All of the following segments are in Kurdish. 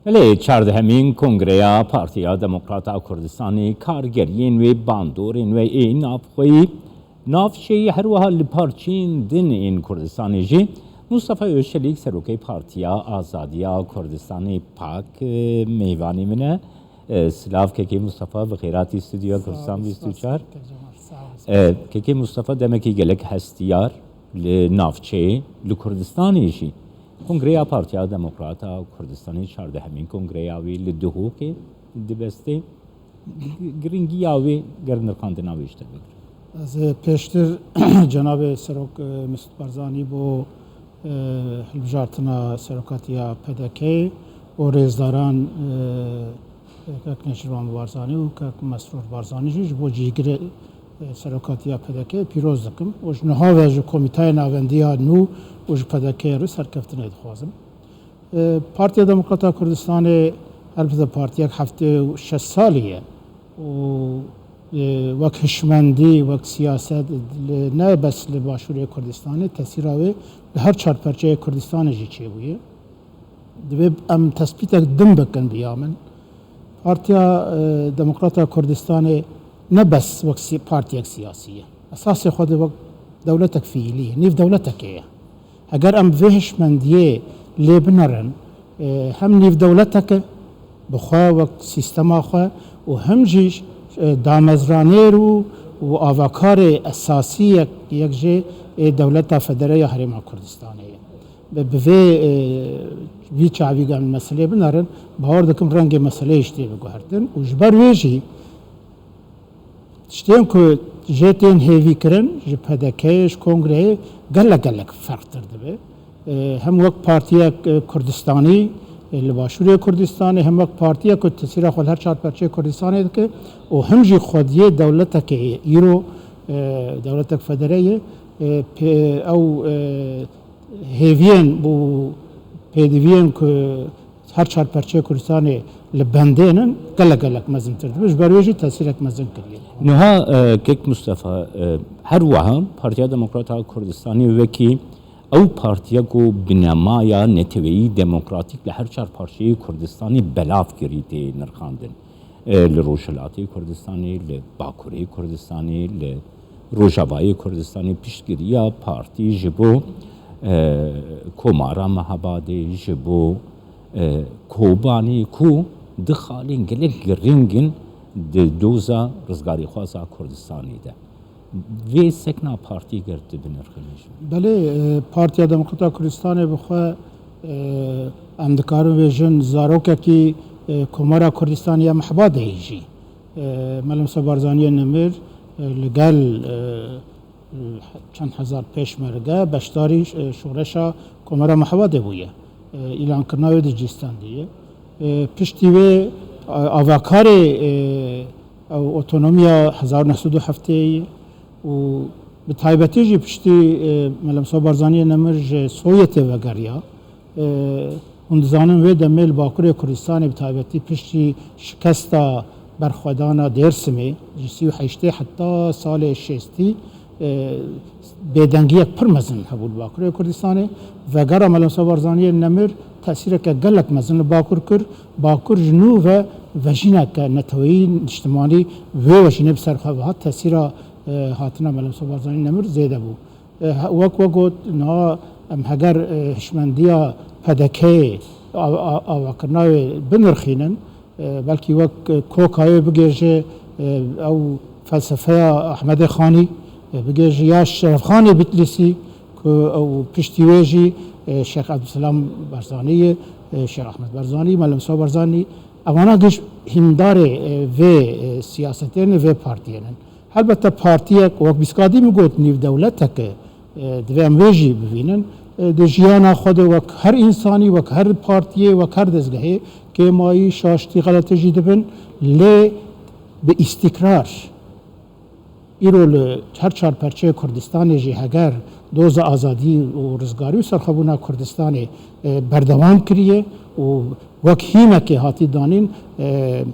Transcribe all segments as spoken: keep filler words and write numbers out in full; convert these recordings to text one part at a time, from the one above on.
Belê, çardehemîn Kongreya Partiya Demokrata Kurdistanê kargeriyên wê, bandorên wê ê navxweyî, navçeyî, her wiha li parçeyên din ên Kurdistanê jî Mustafa Öçelîk, serokê Partiya Azadiya Kurdistanê, pak, e, mêvanî min e. E, silav kekê Mustafa, bi xêr hatî stûdyoya Kurdistan bîst û çar. E, kekê Mustafa demekî gelek hestiyar li navçeyê, li Kurdistanê jî. Kongreya Partiya Demokrata Kurdistanê çardehemîn kongreya wê li Duhokê dibestê. Giringiya wê ger nirxandina wê ji te bigirin. Ez ê pêştir cenabê Serok, e, Mesûd Barzanî bo, e, hilbijartina serokatiya P D K û rêzdaran, e, kek Nêçîrvan Barzanî û kek Mesrûr Barzanî jî ji bo cîgirê, e, serokatiya P D K pîroz dikim û ji niha ve ji Komîteyê Navendiya nû û ji P D K re serkeftinê dixwazim. E, Partiya Demokrata Kurdistanê helbete partiyek heftê û şeş salî ye û, e, wek hişmendî, wek siyaset li, ne bes li Başûrê Kurdistanê, tesîra wê li her çar perçeyê Kurdistanê jî çêbûye. Divê em tespîtek din bikin bi ya min. Partiya, e, Demokrata Kurdistanê ne bes wek si-, partiyek siyasî ye. Esasê xwe de wek dewletek fiîlî ye, nîv dewletekê ye. Heger em vê hişmendiyê lê binerin, e, hem nîv dewletek e, bi xwe wek sîstema xwe û him jî, e, damezranêr û, û avakarê esasî yek, yek jê ê dewleta federe ya Herêma Kurdistanê ye. Bi, bi vê, e, vî çavî em meselê binerin, bawer dikim rengê meseleyê jî tê biguhertin û ji ber wê jî tiştên ku jê tên hêvî kirin ji P D K, ji Kongreyê gelek gelek ferqtir dibe. E, hem wek partiyek, e, Kurdistanî, e, li Başûrê Kurdistanê, hem wek partiyek ku tesîra xwe li her çar perçeyê Kurdistanê dike û him jî xwediyê dewletekê ye. Îro, e, dewletek federe ye. E, pê-, ew, e, hêviyên û pêdiviyên ku her çar perçeyê Kurdistanê li bendê nin, gelek gelek mezintir dibe. Ji ber wê jî tesîrek mezin kiriye. Niha, e, kek Mustafa, e, her wiha Partiya Demokrata Kurdistanê wekî ew partiya ku binemaya neteweyî demokratîk li her çar parçeyê Kurdistanê belav kirî tê nirxandin. E, li Rojhilatê Kurdistanê, li Bakurê Kurdistanê, li Rojavayê Kurdistanê piştgiriya partî ji bo, e, Komara Mehabadê, ji bo, e, Kobanê ku du xalên gelek giring in di doza rizgarîxwaza Kurdistanê de. Vê sekna partî ger tu binirxînî jî. Belê, e, Partiya Demokrata Kurdistanê bi xwe, e, em dikarin bêjin zarokekî, e, Komara Kurdistanê ya Mehbadê jî. E, Mela Musa Barzaniyê Nemir, e, li gel, e, çend hezar pêşmerge beşdarî, e, şoreşa Komara Mehbadê bûye. E, îlankirina wê di cî stendiye. E, piştî wê, e, avakarê, e, ew otonomiya hezar û neh sed û heftê û bi taybetî jî piştî, e, Mela Musa Barzaniyê Nemir ji Sovyetê vegeriya. E, hûn dizanin wê demê li Bakurê Kurdistanê bi taybetî piştî şikesta berxwedana Dêrsimê ji sî û heştê heta salê şêstî, e, bêdengiyek pir mezin hebû li Bakurê Kurdistanê. Vegera Mela Musa Barzaniyê Nemir tesîreke gelek mezin li Bakur kir. Bakur ji nû ve vejîneke neteweyî, niştimanî vê wejînê bi ser xwe ve hat. Tesîra, e, hatina Mela Musa Barzaniyê Nemir zêde bû. E, he-, wek we got, niha em heger, e, hişmendiya P D K'ê a-, a-, avakirina wê binirxînin, e, belkî wek, e, Kokayê bigêje, e, ew felsefeya Ehmedê Xanî, e, bigêje ya Şerefxanê Bitlîsî ku ew piştî wê jî, e, Şêx Ebdulselam Barzanî ye, e, Şêx Ehmed Barzanî, Mela Musa Barzanî, evana giş hîndarê, e, vê, e, siyasetê ne, vê partiyê ne. Helbete partiyek, wek bîskadî min got, nîvdewletek e, e, divê em wê jî bibînin. E, di jiyana xwe de wek her însanî, wek her partiyê, wek her dezgehê kêmayî, şaştî, xeletî jî dibin. Lê bi îstîkrar, îro li her çar perçeyê Kurdistanê jî heger doza azadî û rizgarî û serxwebûna Kurdistanê, e, berdewam kiriye û wek hîmekê hatî danîn, e,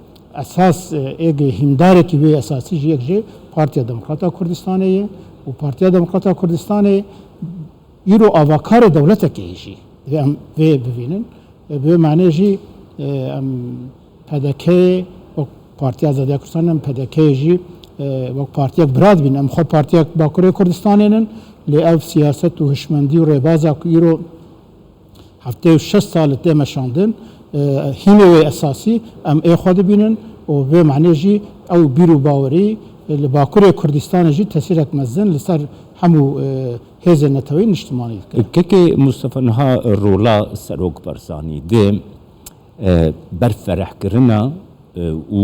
esas, e, êk hîndarekî wê esasî jî yek jê Partiya Demokrata Kurdistanê ye û Partiya Demokrata Kurdistanê îro avakarê dewletekê ye jî. Divê em vê bivînin. E, bi wê manê jî E, em P D K wek Partiya Azadiya Kurdistanê, em P D K jî, e, wek partiyek bira dibînin. Em xwe partiyek Bakurê Kurdistanê nin, lê ev siyaset û hişmendî û rêbaza ku îro heftê û şeş sal tê meşandin, e, hînê wê esasî em ê xwe dibînin û vê manê jî ew bîr û bawerî, e, li Bakurê Kurdistanê jî tesîrek mezin li ser hemû, e, hêzên neteweyî niştimanî dike. Kekê Mustafa, niha rola Serok Barzanî di, e, berferehkirina, e, û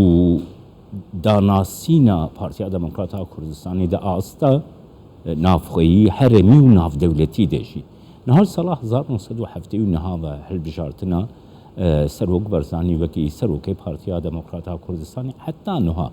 danasîna Partiya Demokrata Kurdistanê di asta, e, navxweyî, herêmî û navdewletî de jî. Niha sala hezar neh sed û heftê û neh ve hilbijartina, e, Serok Barzanî wekî Serokê Partiya Demokrata Kurdistanê heta niha.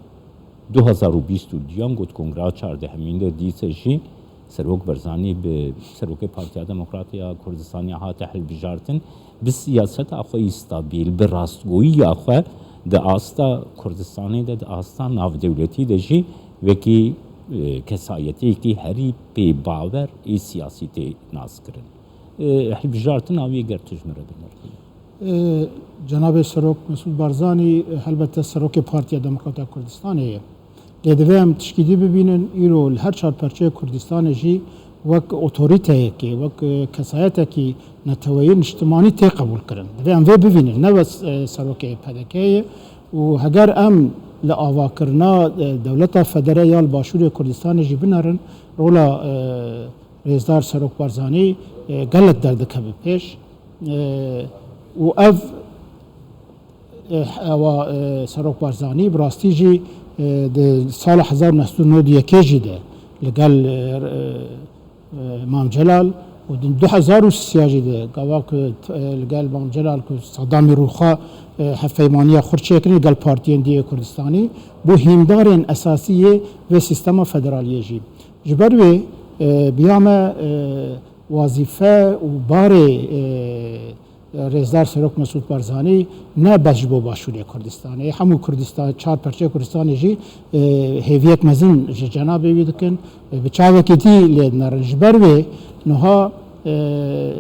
Du hezar û bîst û duyan got, Kongra çardehemîn de dîse jî Serok Barzanî bi Serokê Partiya Demokratî ya Kurdistanê hate hilbijartin, bi siyaseta xwe yî stabil, bi rastgoyiya xwe di asta Kurdistanê de, di asta navdewletî de jî wekî, e, kesayetiyekî herî pê bawer ê siyasî tê naskirin. E, hilbijartina wî ger tu ji min re binirxî. E, Cenabê Serok Mesûd Barzanî, e, helbete Serokê Partiya Demokrata Kurdistanê ye. Lê divê em tişkî dî bibînin, îro li her çar perçeyê Kurdistanê jî wek otorîteyekê, wek, e, kesayetekî neteweyî niştimanî tê qebûlkirin. Divê em vê bibînin, ne wek, e, serokê P D K'ê ye. Û heger em li avakirina, e, dewleta federe ya li Başûrê Kurdistanê jî binerin, rola, e, Rêzdar Serok Barzanî, e, gelek derdikeve pêş. E, û ev, e, ewa, e, Serok Barzanî bi rastî jî, e, di sala hezar neh sed û nod û yekê jî de li gel, e, e, Mam Celal û di du hezar û sisiya jî de gava ku, e, li gel Mam Celal ku Sedamî Rûxa, e, hevpeymaniya xurt çêkirin gel partiyên dî yê Kurdistanî, bû hîndarên esasî yê vê sîstema federaliyê jî. Ji ber wê, e, biya me, e, wazîfe û barê, e, Rêzdar Serok Mesûd Barzanî ne bes ji bo Başûrê Kurdistanê, hemû Kurdistan, çar perçeyê Kurdistanê jî, e, hêviyek mezin ji cenabê wî dikin. E, bi çavekî dî lê dinerin. Ji ber wê niha, e,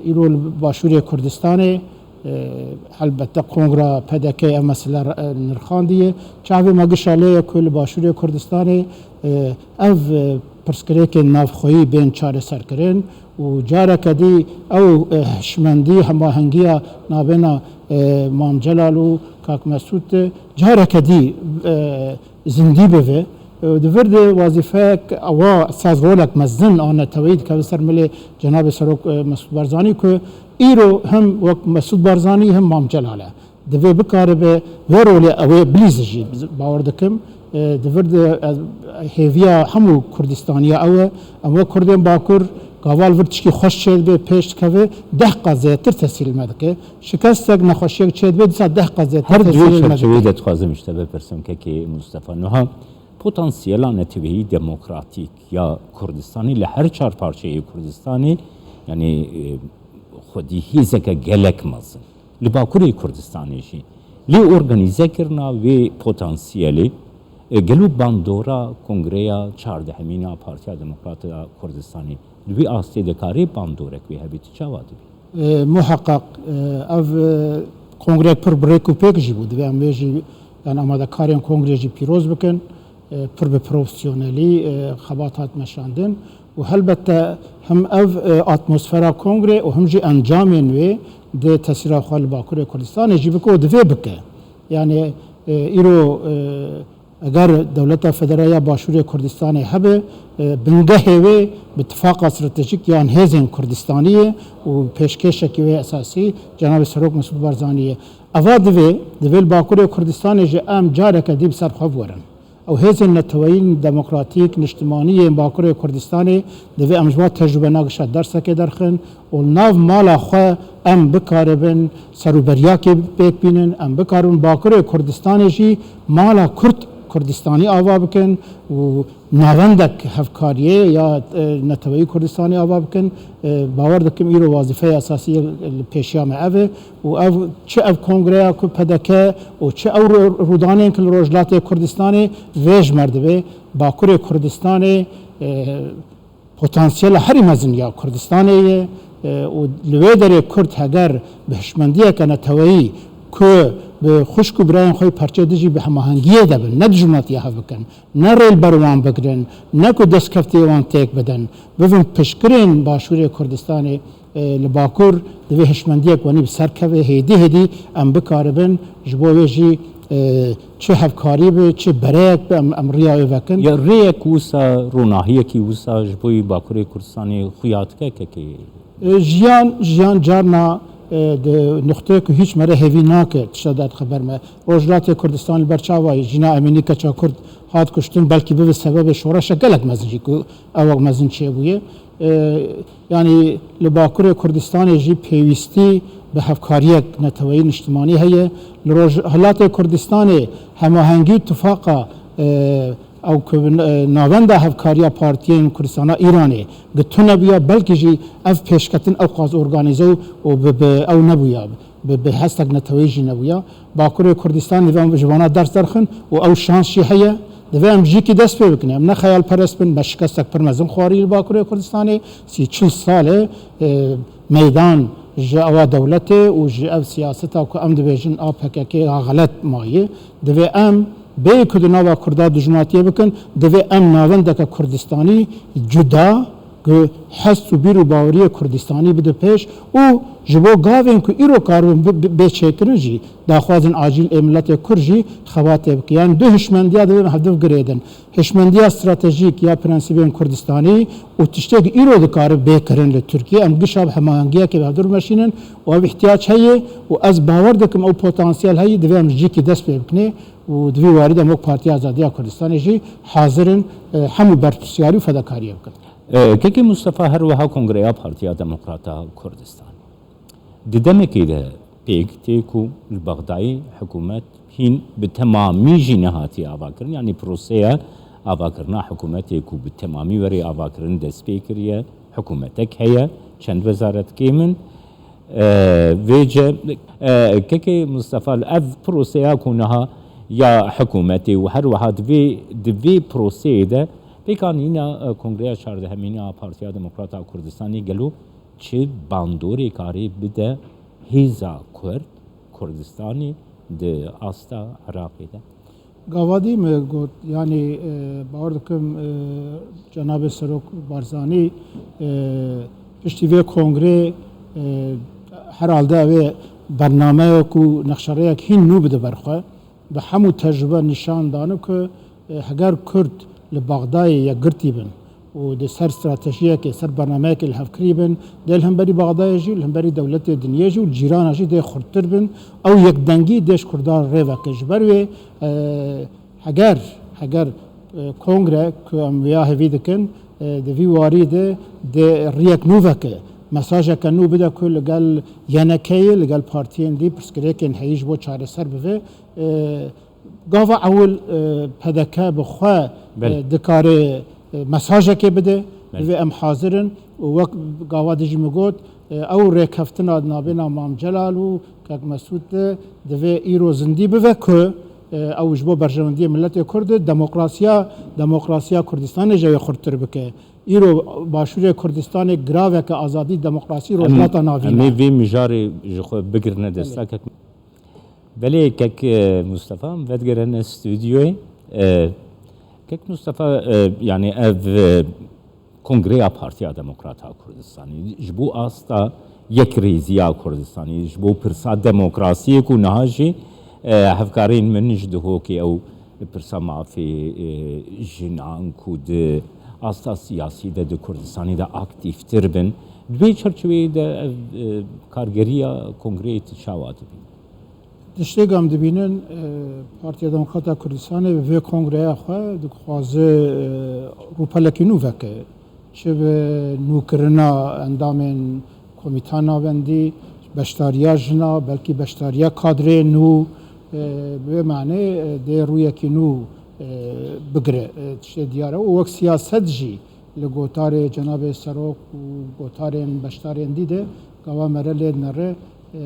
îro li Başûrê Kurdistanê, e, helbette Kongra P D K ev mesele, e, nirxandiye. Çavê me gişa lê ye ku li Başûrê Kurdistanê, e, ev, e, pirsgirêkên navxweyî bên çareserkirin û careke dî ew, e, hişmendî, hemahengiya navbêna, e, Mam Celal û Kak Mesûd, e, careke dî, e, zindî bibe. E, di vir de wazîfeyek ewa esas rolek mezin a neteweyî dikeve ser milê Cenabê Serok, e, Mesûd Barzanî ku îro him wek Mesûd Barzanî him Mam Celal e. Divê bikaribe wê rolê ew ê bilîze jî, bawer dikim. E, di vir de, e, hêviya hemû Kurdistaniya ew e. Em wek Kurdên Bakur gava li vir tişkî xweş çêdibe, pêş dikeve, deh qat zêdetir tesîr li me dike. Şikestek, nexweşiyek çêdibe, dîsa deh qat zêdetir Her tesîr duê li me çerçeveyê dike. De dixwazim ji te bipirsim, kekê Mustafa. Niha potansiyela neteweyî demokratîk ya Kurdistanê li her çar parçeyê Kurdistanê, yanî, e, xwedî hêzeke gelek mezin. Li Bakurê Kurdistanê jî. Lê organîzekirina wê potansiyelê, e, gelo bandora Kongreya çardehemîn a Partiya Demokrat a Kurdistanê di wî astê de karê bandorek wê hebî, tu çawa dibî? E, muheqeq, e, ev, e, kongrek pir bi rêk û pêk jî bû. Divê em wê jî, yani amadekarên kongrê jî pîroz bikin. E, pir bi profesyonelî, e, xebat hat meşandin û helbette him ev, e, atmosfera kongrê û him jî encamên wê dê tesîra xwe li Bakurê Kurdistanê jî bike û divê bike. Yani, e, îro, e, eger dewleta federe ya Başûrê Kurdistanê hebe, e, bingehê wê bi tifaqa stratejîk yan hêzên Kurdistanî ye û pêşkêşekî wê esasî Cenabê Serok Mesûd Barzanî ye. Eva divê, divê li Bakurê Kurdistanê jî em careke dî bi ser xwe biwerin. Ew hêzên neteweyî, demokratîk, niştimanî yên Bakurê Kurdistanê divê em ji van tecrûbena gişa dersekê derxin û li nav mala xwe em bikaribin serûberiyakê pêk bînin, em bikaribin Bakurê Kurdistanê jî mala Kurd Kurdistanî ava bikin û navendek hevkariyê ya, e, neteweyî Kurdistanê ava bikin. E, bawer dikim îro wazîfeya esasî li pêşiya me ev e û ev çi ev kongreya ku P D K û çi ew ro-, rûdanên ku li Rojhilatê Kurdistanê vê ji me re divê Bakurê Kurdistanê, e, potansiyela herî mezin ya Kurdistanê ye, e, û li wê derê Kurd heger bi hişmendiyeke neteweyî ku Bi xwişk û birayên xwe yê perçe dijî bi hemahengiyê de bin, ne dijminatiya hev bikin, ne rê li ber wan bigrin, ne ku destkeftiyê wan têk bidin, bibin piştgirên Başûrê Kurdistanê, e, li Bakur divê hişmendiyek wenî bi ser keve, hêdî hêdî em bikaribin ji bo wê jî, e, çi hevkarî bi, çi bereyek bi, em, em riya wê vekin. Ya rêyek wisa, ronahiyekî wisa ji bo Bakurê Kurdistanê xuya dike kekê? E, jiyan, jiyan carna, e, di nuqteyê ku hîç mere hêvî nake tişta derdixe ber me. Rojhilatê Kurdistan li ber çavayî Jîna Emînî keça Kurd hat kuştin, belkî bibe sebebê şoreşek gelek mezin jî ku ewek mezin çêbûye. E, yanî li Bakurê Kurdistanê jî pêwîstî bi hevkariyek neteweyî niştimanî heye. Li Rojhilatê Kurdistanê hemahengî û tifaqa, e, ew ku bi, e, navenda hevkariya partiyên Kurdistana Îranê gi tune bûya, belkî jî ev pêşketin ew qas organîze û, û bi, bi ew nebûya, bi, bi hestek neteweyî jî nebûya. Bakurê Kurdistanê divê em ji vana ders derxin û ew şans jî heye. Divê em jîkî dest pê bikin. Em ne xeyalperest bin, me şikestek pir mezin xwarî li Bakurê Kurdistanê. Sî çil sal e, e, meydan ji ewa dewletê û ji ev siyaseta ku em dibêjin A P K K ya xelet maye. Divê em bêyî ku di nava Kurda dijminatiyê bikin, divê em navendeke Kurdistanî cuda ku hest û bîr û baweriyê Kurdistanî bide pêş û ji bo gavên ku îro karibin bi, bi, bê çêkirin jî daxwazên acîl ê miletê Kurd jî xebatê bike. Yanî du hişmendiya divê hevdiv girêdin. Hişmendiya stratejîk ya prensîbên Kurdistanî û tiştê ku îro dikare bê kirin li Tirkiye, em gişa bi hemahengiyekê bi hevdûr meşînin û ev îhtiyac heye û ez bawer dikim ew potansiyel heye, divê em ji cîkî dest pê bikinê û di vî warî de em wek Partiya Azadiya Kurdistanê jî hazir in, e, hemû berpirsiyarî û fedakariyê bikin. E, Kekê Mustafa, her wiha Kongreya Partiya Demokrata Kurdistanê. Di demekê de pêk tê ku li Bexdayê hikûmet hîn bi temamî jî nehatiye avakirin, yanî proseya avakirina hikûmetê ku bi temamî were avakirin dest pê kiriye, hikûmetek heye, çend wezaret kêm in. E, vêce, e, Kekê Mustafa, li ev proseya ku niha ya hikûmetê û her wiha di vê, di vê proseyê de pêkanîna, e, Kongreya çardehemîn a Partiya Demokrata Kurdistanê gelo çi bandorê karê bide hêza Kurd, Kurdistanê di asta Iraqê de? Gavadî me got, yanî, e, bawer dikim, e, Cenabê Serok Barzanî, e, piştî vê kongrê, e, herhalde ew ê bernameyek û nexşerêyek hîn nû bide ber xwe. Bi hemû tecrube nîşan dane ku, e, heger Kurd li Bexdayê yekgirtî bin û di ser stratejiyekê, ser bernameyekê li hevkirî bin, dê li hemberî Bexdayê jî, li hemberî dewletê dinyê jî û cîrana jî dê xurttir bin. Ew yekdengî dê ji Kurdan rê veke. Ji ber wê, e, heger, heger, e, kongre ku em wiya hêvî dikin, e, di vî warî de dê riyek nû veke, mesajeke nû bide ku li gel Y N K'yê, li gel partiyên dî pirsgirêkên heyî ji bo çareser bibe. E, gava ewil, e, P D K bi xwe, Belê. e, dikare, e, mesajekê bide. Belê. Divê em hazir in û wek gava dijî min got, e, ew rêkeftina di navbêna Mam Celal û Kek Mesûd de divê îro zindî bibe ku, e, ew ji bo berjewendiyê miletê Kurd e, demokrasiya, demokrasiya Kurdistanê jî wê xurttir bike. Îro Başûrê Kurdistanê giraveke azadî, demokrasî, Em, Rojhilata Navîn em ê e. Vê mijarê ji xwe bigirine dest. Belê. Kek, e, Mustafa, em vedigere ne stûdyoyê. E, Kek Mustafa, e, yanî ev, e, Kongreya Partiya Demokrata Kurdistanê ji bo asta yekrêziya Kurdistanê, ji bo pirsa demokrasiyê ku niha jî, e, hevkarên min ji Duhokê ew pirsa mafê, e, jinan ku di asta siyasî de di Kurdistanê de aktîftir bin. Di vê çerçeveyê de ev, e, kargeriya kongreyê tu çawa dibînî? Tiştê ku em dibînin, e, Partiya Demokrata Kurdistanê bi vê kongreya xwe dixwaze, e, rûpelekî nû veke. Çi bi nûkirina endamên komîta navendî, beşdariya jina, belkî beşdariya kadrê nû, e, bi vê manê, e, dê rûyekî nû, e, bigire. E, tiştê diyar e û wek siyaset jî li gotarê Cenabê Serok û gotarên beşdarên dî de gava mere lê dinere, e,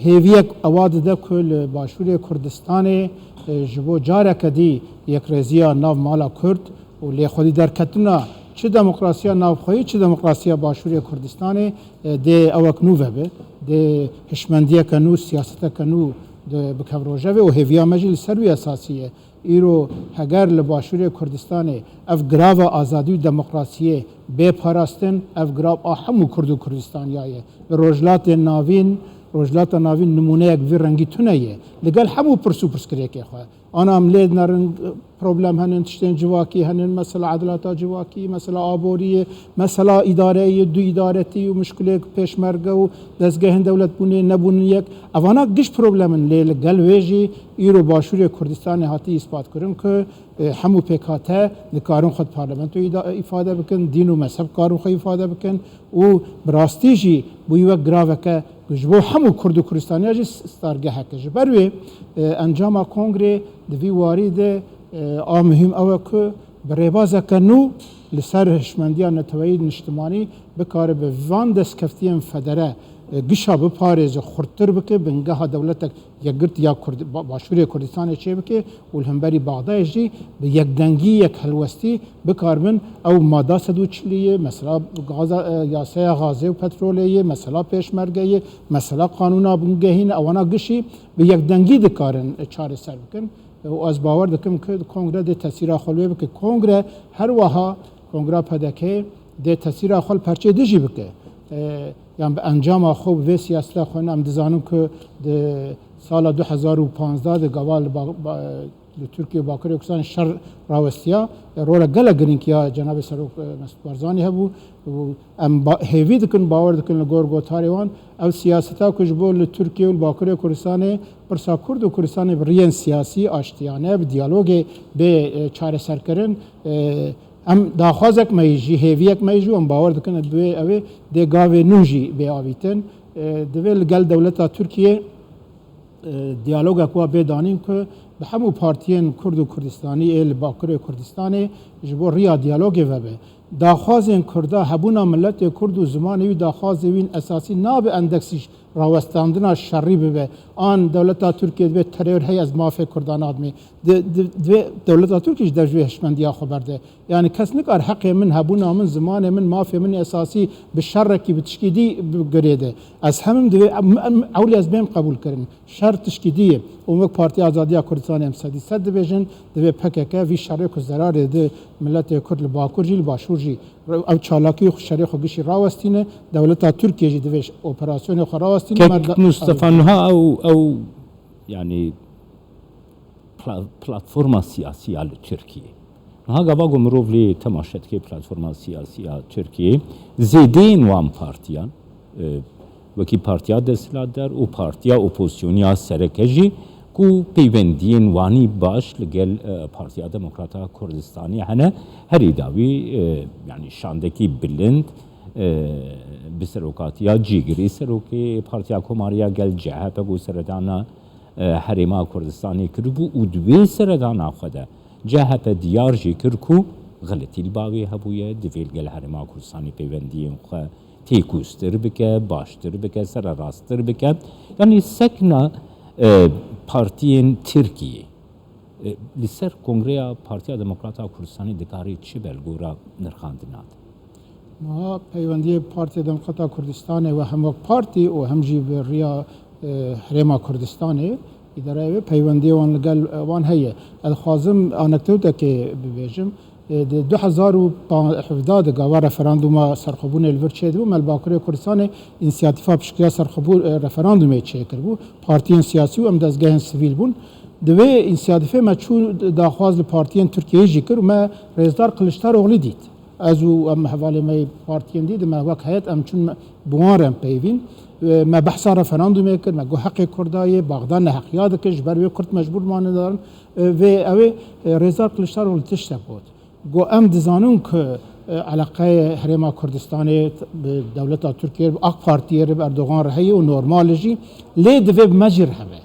hêviyek ewa dide ku li Başûrê Kurdistanê, e, ji bo careke dî yekrêziya nav mala Kurd û lêxwedî derketina çi demokrasiya navxweyî, çi demokrasiya Başûrê Kurdistanê, e, dê ewek nû vebe, dê hişmendiyeke nû, siyaseteke nû, di, bi kevrojevê û hêviya me jî li ser wî esasî ye. Îro heger li Başûrê Kurdistanê ev girava azadî û demokrasiyê bê parastin, ev girav a hemû Kurd û Kurdistaniya ye. Li Rojhilatê Navîn, Rojhilata Navîn nimûneyek vî rengî tune ye. Li gel hemû pirs û pirsgirêkê xwe. Ana em lê nerin, problem henin, tiştên civakî henin, mesela edilata civakî, mesela aboriyê, mesela îdareyê, du îdaretî û muşkilê pêşmerge û dezgehên dewletbûnê nebûnin yek. Evana giş problem in, lê li gel wê jî îro Başûrê Kurdistanê hatî îspat kirin ku, e, hemû pêkhate dikarin xwe di parlamentoyê da-, îfade bikin, dîn û mezheb karin xwe îfade bikin û bi rastî jî bûyî wek giraveke ku ji bo hemû Kurd û Kurdistaniya jî s-, stargehek e. Ji ber wê, e, encama kongrê di vî warî de, e, a muhîm ew e ku bi rêbazeke nû li ser hişmendiya neteweyî niştimanî bikare bi van destkeftiyên federe, e, gişa biparêze, xurttir bike, bingeha dewletek yekgirtiya Kurd-, Ba-, Başûrê Kurdistanê çêbike û li hemberî Baxdayê jî bi yekdengî, yekhelwestî bikaribin ew mada sed û çilî ye, mesela gaza, e, yaseya gazê û petrolê ye, mesela pêşmerge ye, mesela qanûna bingehîn e, ewana gişî bi yekdengî dikarin, e, çareser bikin. E, û ez bawer dikim ku kongre dê tesîra xwe li wê bike. Kongre her wiha, kongra P D K dê tesîra xwe li perçê dijî bike. E, yan bi encama xwe, bi vê siyaseta xwe, em dizanin ku di sala du hezar û panzdeh de gava li ba-, ba-, li Tirkiye û Bakurê Kurdistanê şer rawestiya, e, rola gelek girîng ya Cenabê Serok, e, Mesûd Barzanî hebû û em ba-, hêvî dikin, bawer dikin li gor gotarê wan ev siyaseta ku ji bo li Tirkiye û li Bakurê Kurdistanê pirsa Kurd û Kurdistanê bi riyên siyasî, aştiyane, bi diyalogê bê, e, çareserkirin. E, em daxwazek me yî jî, hêviyek me yî jî, em bawer dikin divê ew ê dê gavê nû jî bê avîtin. E, divê li gel dewleta Tirkiye, e, diyalogek wa bê danîn ku bi hemû partiyên Kurd û Kurdistanî ê li Bakurê Kurdistanê ji bo riya diyalogê vebe. Daxwazên Kurda, hebûna miletê Kurd û zimanê wî daxwazê wîn esasî nabe endeksî rawestandina şerî bibe. An dewleta Tirkiye dibê teror heye, ez mafê Kurda nadimê. Di, di, divê dewleta Tirkiye jî dev ji vê hişmendiya xwe berde. Yani kes nikar heqê min, hebûna min, zimanê min, mafê min esasî bi şerekî, bi tişkî dî bi girêde. Ez hemim divê, em, em, ewlî ez bêm qebûl kirin. Şer tişkî dî ye. Û wek Partiya Azadiya Kurdistanê em sedî sed dibêjin, divê P K K vî şerê ku zerarê di miletê Kurd li Bakur jî, li Başûr jî, ev çalakî û şerê xwe gişî rawestîne, dewleta Tirkiye jî divê operasyonê xwe rawestîne. Kek Merda-, Mustafa, niha ew, ew, yani, pla-, platforma siyasî ya li Tirkiyê. Niha gava ku mirov lê temaşe dike platforma siyasî ya Tirkiyê, zêdeyên wan partiyan, e, wekî partiya desthilatdar û partiya opozisyonî ya sereke jî ku peywendiyên wanî baş li gel, e, Partiya Demokrata Kurdistanê hene, herî dawî, e, yani şandekî bilind, e, bi serokatiya cîgirî serokê Partiya Komarî ya Gel, C H P, ku seredana e, Herêma Kurdistanê kiribû û di wê seredana xwe de C H P diyar jî kir ku xeletî li ba wê hebûye, divê li gel Herêma Kurdistanê peywendiyên xwe têkûztir bike, baştir bike, sererasttir bike. Yanî sekna, e, partiyên Tirkiyê, e, li ser Kongreya Partiya Demokrata Kurdistanê dikare çi be li gora nirxandina te? Niha peywendiyê Partiya Demokrata Kurdistanê we hem wek partî û hem jî bi riya, e, Herêma Kurdistanê, îdareyê wê, peywendiyê wan li gel, e, wan heye. Ez dixwazim anekdotekê bibêjim. E, di du hezar û hevdeh de gava referanduma serxwebûnê li vir çêdibû, me li Bakurê Kurdistanê însiyatîfa piştgiriya serxwebû-, e, referandumê çêkiribû. Partiyên siyasî û em dezgehên sivîl bûn. Di wê însiyatîfê me çû daxwaz li partiyên Tirkiyeyê jî kir û me Rêzdar Kiliçdaroglî dît. Ez û em hevalê me yê partiyên dî, di me wek heyet em çûn, me, bi wan re em peyvîn. E, me behsa referandumê kir, me got heqê Kurda yê, Baxda neheqiya dike, ji ber wê Kurd mecbûr mane darin. E, vê ew ê, e, Rêzdar Kiliçdaroglu tiştek got. Got, em dizanin ku, e, eleqeyê Herêma Kurdistanê bi dewleta Tirkiyê, bi AK Partiyê re, bi Erdogan re heye û normal e jî, lê divê bi me jî re hebe.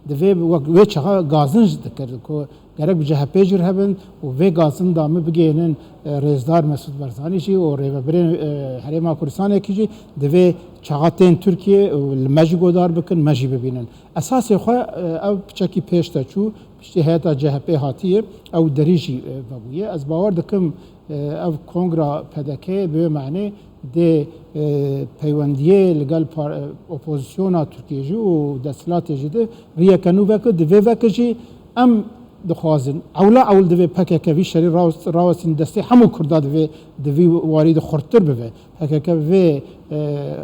Divê wek wê çaxa gazin jî dikir ku gerek bi C H P jî re hebin û vê gazin da min bigihînin, e, Rêzdar Mesûd Barzanî jî û rêvebirên, e, Herêma Kurdistanê kî jî divê çaxa tên Tirkiye û li me jî godar bikin, me jî bibînin. Esasê xwe, e, ev piçekî pêş de çû, piştî heyeta C H P hatiye, ew derî jî, e, vebûye. Ez bawer dikim, e, ev kongra P D K bi wê manê Dê, e, peywendiyê li gel par-, e, opozisyona Tirkiyê jî û desthilatê jî de riyeke nû veke, di vê veke jî em dixwazin. Ewla ewl divê P K K vî şerî rawest-, rawestîn destê hemû Kurda divê, di vî warî de xurttir bibe. P K K vê, e,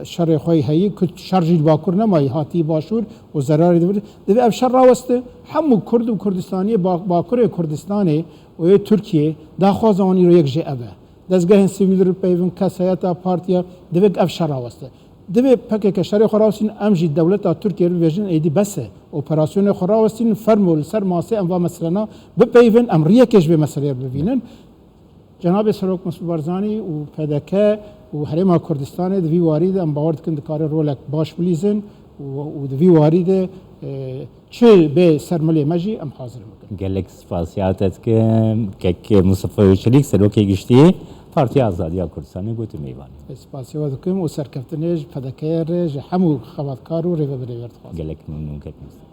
şerê xwe yî heyî, ku şer jî li Bakur nemayî, hatî Başûr û zerarê dibir. Divê ev şer raweste. Hemû Kurd û Kurdistaniyê, Ba-, Bakurê Kurdistanê û yê Tirkiyê daxwaza wan îro yek jê ev e. Dezgehên sivîl re peyvin, kesayeta partiya, divê ev şer raweste. Divê P K K şerê xwe rawestîn, em jî dewleta Tirkiye re bibêjin êdî bes e. Operasyonê xwe rawestîn, fermo li ser masê em va meselena bipeyvin, em riyekê ji vê meseleyê re bibînin. Cenabê Serok Mesûd Barzanî û P D K û Herêma Kurdistanê di vî warî de em bawer dikin dikare rolek baş bilîzin û, û di vî warî de, e, çi bê ser milê me jî em hazir in bikin. Gelek spasiya te dikim. Kek Mustafa Öçelik, Serokê Giştî Partiya Azadiya Kurdistanê, gotu mêvanê. Ez spasiya we dikim û serkeftinê ji P D K'yê re, ji hemû xebatkar û rêvebirê we dixwazim. Gelek memnûn kek Mustafa.